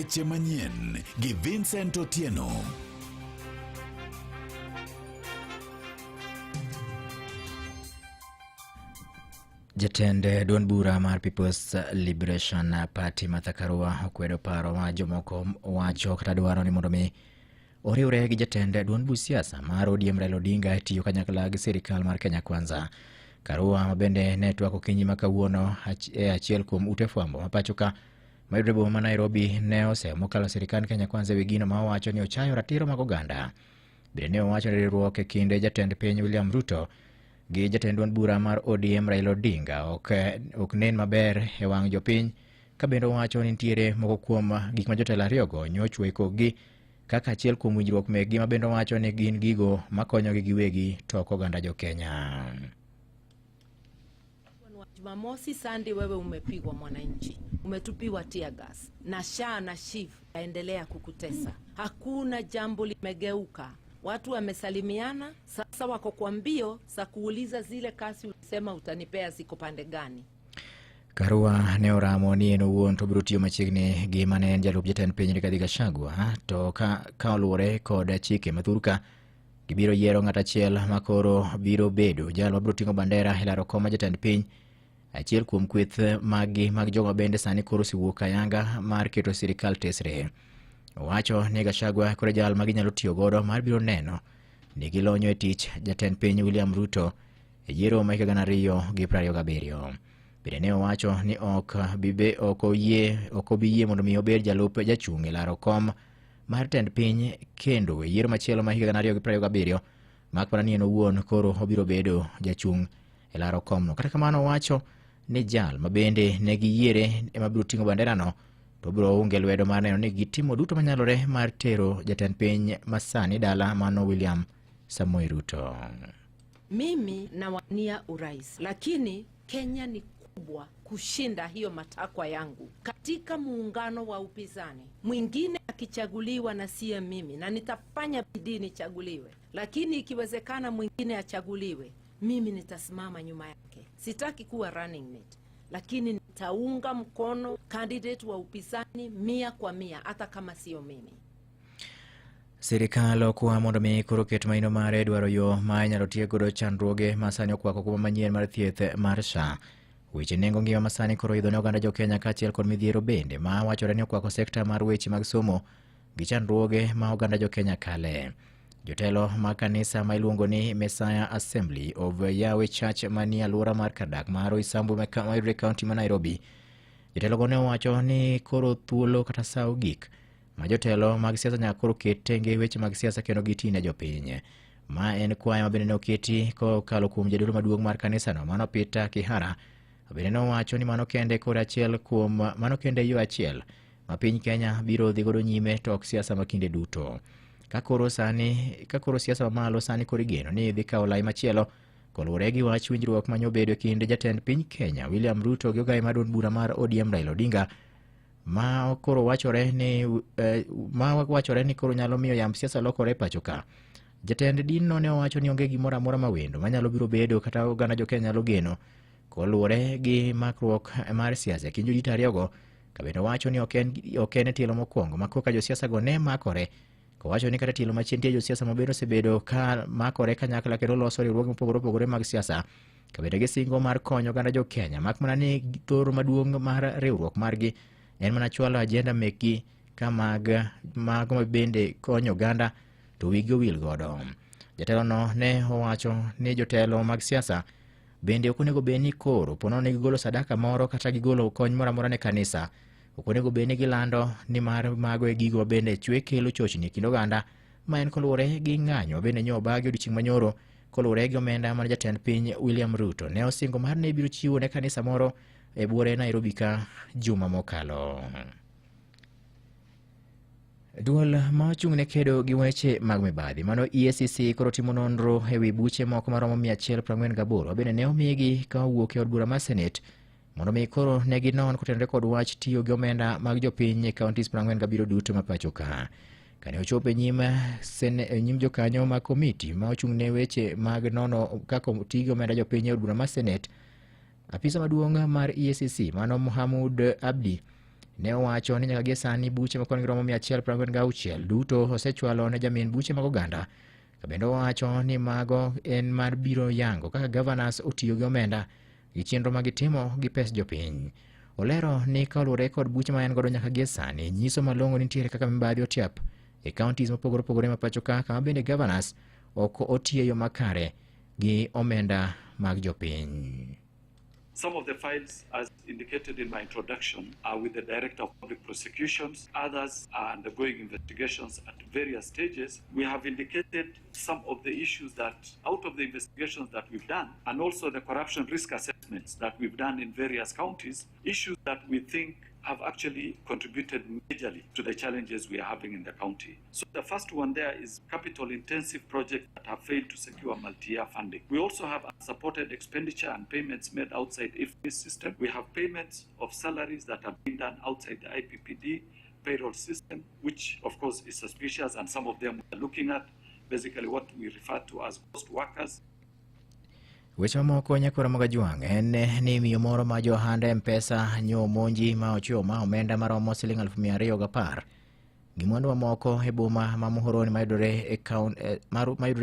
Weche manyien gi Vincent Otieno. Jatend duond bura mar People's Liberation Party Martha Karua okwedo paro ma jomoko wacho kata dwaro ni mondo mi oriwre gi jatend duond buch siasa mar ODM Raila Odinga e tiyo kanyakla gi sirikal mar Kenya Kwanza. Karua ma bende ne twak okinyi ma kawuono e achiel kuom ute fwambo ma pacho ka mayudore boma ma Nairobi ne osemo mokalo sirikand Kenya Kwanza e wi gino ma owacho ni ochayo ratiro mag oganda. Bende ne owacho ni riwruok e kind jatend piny William Ruto gi jatend duond bura mar ODM Raila Odinga ok nen maber e wang' jopiny ka bende owacho ni nitiere moko kuom gik ma jotelo ariyogo nyochwo e kokgi kaka achiel kuom winjruok mekgi ma bende owacho ni gin gigo makonyogi giwegi to ok oganda jo-Kenya. Jumamosi, Sunday, wewe umepigwa mwananchi, umetupiwa tear gas na SHA na SHIF yaendelea kukutesa. Hakuna jambo limegeuka, watu wamesalimiana, sasa wako kwa mbio za kuuliza zile kasi ulisema utanipea ziko pande gani? Karua ne oramo ni en owuon to obiro tiyo machiegni gi mane en jalup jatend piny Rigathi Gachagua to ka oluwore kod chike ma thurka gibiro yiero ng'at achiel ma koro biro bedo jal mabiro ting'o bandera e laro kom ma jatend piny. Achiel kuom kweth maggi mag jogo bende sani koro osewuok ayanga mar keto sirikal tesre. Owacho ni Gachagua koro jal ma ginyalo tiyo godo mar biro neno ni gilonyo e tich jatend piny William Ruto e yiero ma higa 2027. Bende ne owacho ni ok bibe ok oyie ok obi yie mondo mi obed jalup jachung' e laro kom mar tend piny kendo e yiero machielo ma higa 2027 mak mana ni en owuon koro obiro bedo jachung' e laro komno. Kata kamano owacho ni jal ma bende ne giyiere ema biro ting'o banderano to obiro unge lwedo mar neno ni gitimo duto manyalore mar tero jatend piny masani dala mano William Samoei Ruto. Mimi nawania urais, lakini Kenya ni kubwa kushinda hiyo matakwa yangu. Katika muungano wa upinzani mwingine akichaguliwa na siye mimi, na nitafanya bidii nichaguliwe, lakini ikiwezekana mwingine achaguliwe, mimi nitasimama nyuma yake. Sitaki kuwa running mate, lakini nitaunga mkono candidate wa upinzani 100 kwa 100, hata kama sio mimi. Sirikal okwa mondo mi koro ket maino mare dwaro yo ma inyalo tiek godo chandruoge ma sani okwako kuma manyien mar thieth mar SHA. Weche nengo ngima ma sani koro idho ne oganda jo Kenya kaachiel kod midhiero bende ma wachore ni okwako sekta mar weche mag somo gi chandruoge ma oganda jo Kenya kale. Jotelo mag kanisa ma iluongo ni Messiah Assembly of Yahweh Church manie alwora mar kar dak mar Roysambu mayudore e kaunti ma Nairobi. Jotelogo ne owacho ni koro thuolo kata sa ogik ma jotelo mag siasa nyaka koro ket tenge weche mag siasa kendo giti ne jopiny. Ma en kwayo ma bende ne oketi kokalo kuom jadolo maduong' mar kanisano mano Peter Kihara. Bende ne owacho ni mano kende koro achiel kuom mano kende yo achiel ma piny Kenya biro dhi godo nyime to ok siasa ma kinde duto. Ka koro sani ka koro siasa mamalo sani koro igeno ni dhi kawo lai machielo koluwore gi wach winjruok ma nyobedo e kind jatend piny Kenya William Ruto gi ogaye mar duond bura mar ODM Raila Odinga ma koro wachore ni ma wachore ni koro nyalo miyo yamb siasa lokore e pacho ka. Jatend din no ne owacho ni onge gimoro amora mawendo manyalo biro bedo kata oganda jo Kenya nyalo geno koluwore gi makruok mar siasa e kind jodito ariyogo ka bende owacho ni ok en e tielo mokwongo ma koka josiasa go ne makore kowacho ni kata tielo machien nitie josiasa ma bende osebedo ka makore kanyakla kendo loso riwruoge mopogore opogore mag siasa ka bende gisingo mar konyo oganda jo Kenya mak mana ni thoro maduong' mar riwruok margi en mana chwalo ajenda mekgi ka mag mago ma bende konyo oganda to wigi owil godo. Jatelono ne owacho ni jotelo mag siasa bende ok onego bed ni koro ponono ni gigolo sadaka moro kata gigolo kony moro amora ne kanisa ok onego bed ni gilando ni mar mago e gigo bende chwe kelo chochni e kind oganda ma en koluwore gi ng'anyo bende nyo obagi odiochieng' manyoro koluwore gi omenda mar jatend piny William Ruto ne osingo mar ne biro chiwo ne kanisa moro e buore Nairobi ka juma mokalo. Duol ma ochung' ne kedo gi weche mag mibadhi mano EACC koro timo nonro e wi buche moko maromo 148 bende ne omigi ka owuok e od bura mar Senate mondo mi koro ne ginon kotenore kod wach tiyo gi omenda mag jopiny e counties 47 duto ma pacho ka. Kane ochopo e nyim e nyim jokanyo mag komiti ma ochung' ne weche mag nono kaka oti gi omenda jopiny e od bura mar Senate, apisa maduong' mar EACC mano Mohamud Abdi Ne owacho ni nyaka gie sani buche makwan gi romo 146 duto osechwalo ne jamin buche mag oganda. Ka bende owacho ni mago en mar biro yango kaka governors otiyo gi omenda gi chenro ma gitimo gi pes jopiny. Olero ni ka oluwore kod buche ma en godo nyaka gie sani nyiso malong'o ni nitiere kaka mibadhi otiap e counties mopogore opogore ma pacho ka, kama bende governors ok otiyo e yo makare gi omenda mag jopiny. Some of the files, as indicated in my introduction, are with the Director of Public Prosecutions. Others are undergoing investigations at various stages. We have indicated some of the issues that, out of the investigations that we've done, and also the corruption risk assessments that we've done in various counties, issues that we think have actually contributed majorly to the challenges we are having in the county. So the first one there is capital intensive projects that have failed to secure multi-year funding. We also have unsupported expenditure and payments made outside IFMIS system. We have payments of salaries that are being done outside the IPPD payroll system, which of course is suspicious, and some of them we are looking at basically what we refer to as ghost workers. Weche mamoko nyakwara Mogajwang' en ni miyo moro ma jo ohand M-Pesa nyo omonji ma ochiwo ma omenda maromo siling 210,000 gi mwandu mamoko e boma ma Muhoroni mayudore e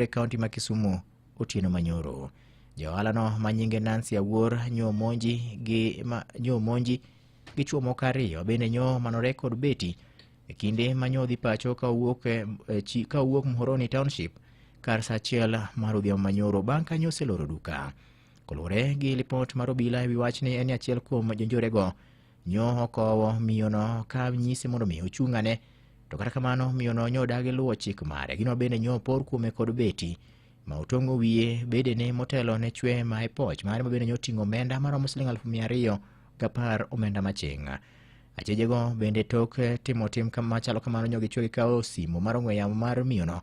kaunti ma Kisumu otieno manyoro. Ja ohala no ma nyinge Nancy Awuor nyo omonji gi chuo moko ariyo bende nyo manore kod beti e kinde ma nyo dhi pacho ka owuok Muhoroni Township kar sa 1 mar odhiambo manyoro bang' ka nyo oseloro duka. Koluwore gi lipot mar obila ewi wachni, en ni achiel kuom jonjorego nyo okowo miyono ka nyise mondo mi ochung' ane, to kata kamano miyono nyo odagi luwo chik mare. Gino bende nyo opor kuome kod beti ma otong'o wiye bedene motelo ne chwe ma e poch mare ma bende nyo oting'o omenda maromo siling 210,000 omenda maching'. Achejego bende tok timo tim machalo kamano nyo gichwe gikawo simo mar ong'we yamo mar miyono,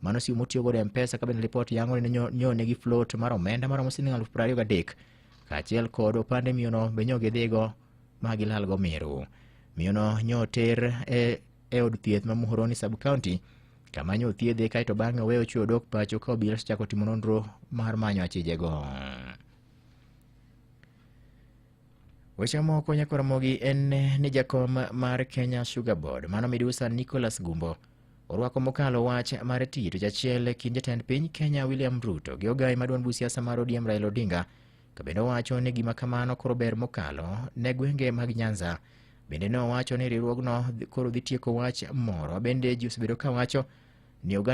mano simu motiyo godo e M-Pesa, ka bende lipot yango ni nyo nigi float mar omenda maromo siling 23,000 kaachiel kod opande miyono be nyo gidhigo ma gilalgo miru. Miyono nyo oter e od thieth ma Muhoroni sub county kama nyo othiedhe, kaeto bang'e oweyo chwe odok pacho ka obila osechako timo nonro mar manyo achijego. Weche moko nyakwar Ramogi en ni jakom mar Kenya Sugar Board mano midusa Nicholas Gumbo orwako mokalo wach mar tiyo tich achiel kind jatend piny Kenya William Ruto gi ogai maduong' buch siasa mar ODM Raila Odinga, ka bende owacho ni gima kamano koro ber mokalo ne gwenge mag Nyanza. Bende ne owacho ni riwruogno koro dhi tieko wach moro bende ji osebedo ka wacho ni oganda